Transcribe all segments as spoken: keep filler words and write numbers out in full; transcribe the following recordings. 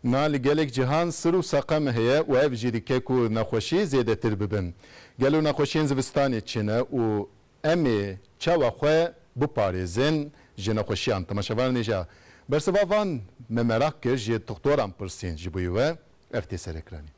Na li gelek cihan sir û seqem heye û ev jî dike ku nexweşî zêdetir bibin. Gelo nexweşiyên zivistanê çi ne û em ê çawa xwe biparêzin ji nexweşiyan? Temaşevanên hêja, bersiva van me meraq kir, ji doktoran pirsîn, ji bo we ev tê ser ekranê.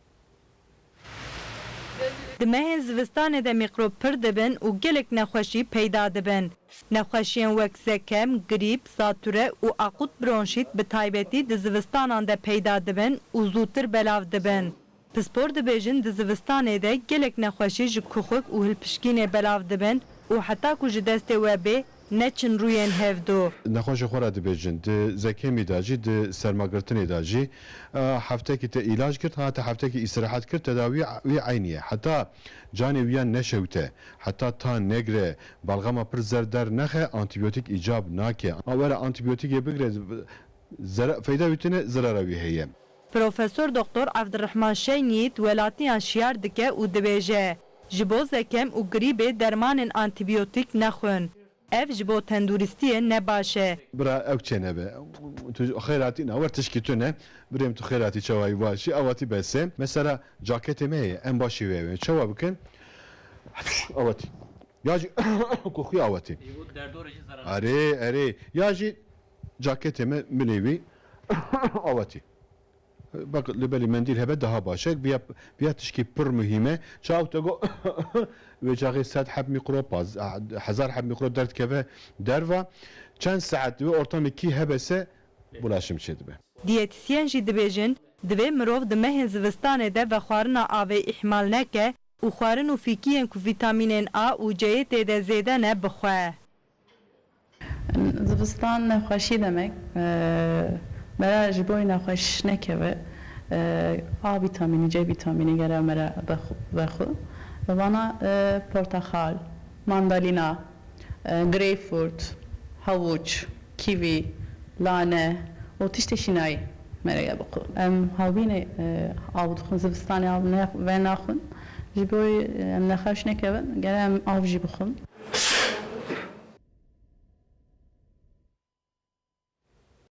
Di mehên zivistanê de mîkrob pir dibin û gelek nexweşî peyda dibin. Nexweşiyên wek zekem, grîp, zatûre û akût bronşît bi taybetî di zivistanan de peyda dibin û zûtir belav dibin. Pispor dibêjin, di zivistanê de gelek nexweşî ji kuxik û hilpişkînê belav dibin û heta ku ji destê we bê, neçin rûyên hevdu. Nexweşê xwe re dibêjin, di zekemî de jî, di sermagirtinê de jî, e, heftekî te îlac girt, hate heftekî îstirahet kir, tedawî wî eynî ye. Heta canê wî ya neşewte, heta ta negre, balxama pir zer dernexe, antîbiyotîk îcab nake. A were antîbiyotîkê bigre, zere-, feyda wî tune, zerara wî heye. Profesor Doktor Evdirehman Şeynît welatiyan şiyar dike û dibêje, ji bo zekem û grîbê dermanên antîbiyotîk nexwin. Ev ji bo tenduristiyê ne baş e. Bira ew çênebe. Tu xêr hatî, na wer tişkî tune. Birêm tu xêr hatî, çawayî, başî, awatî bes e. Mesela caketê me heye, em başî wê wê. Çawa bikin? Awatî. Ya jî kuxuya awatî. Ji bo derdorê jî zarar. Erê, erê. Ya jî caketê me milê wî awatî. Bak, li belî mendîl hebe daha baş e. Viya, viya tişkî pir muhîm e. Çaw te got, wê çaxê sed heb mîkrob, paz-, hezar heb mîkrob derdikeve derva. Çend saet wê ortamê kî hebe se bulaşim çêdibe. Diyetîsyen jî dibêjin, divê mirov di mehên zivistanê de vexwarina avê îhmal neke û xwarin û fîkiyên ku vîtamînên A û C'yê tê de zêde ne, bixwe. Zivistan nexweşî demek, e, me re ji bo nexweş nekeve, e, A vîtamînî, C vîtamînî gere me re vexwe-, vexwe. Vana, e, portexal, mandalîna, e, greyfurt, hewûç, kîvî, lane û tiştê şînayî me re ye bixwe. Em hawînê, e, av dixwin, zivistanê av ne-, venaxwin. Ji bo, e, em nexweş nekevin, gere em av jî bixwin.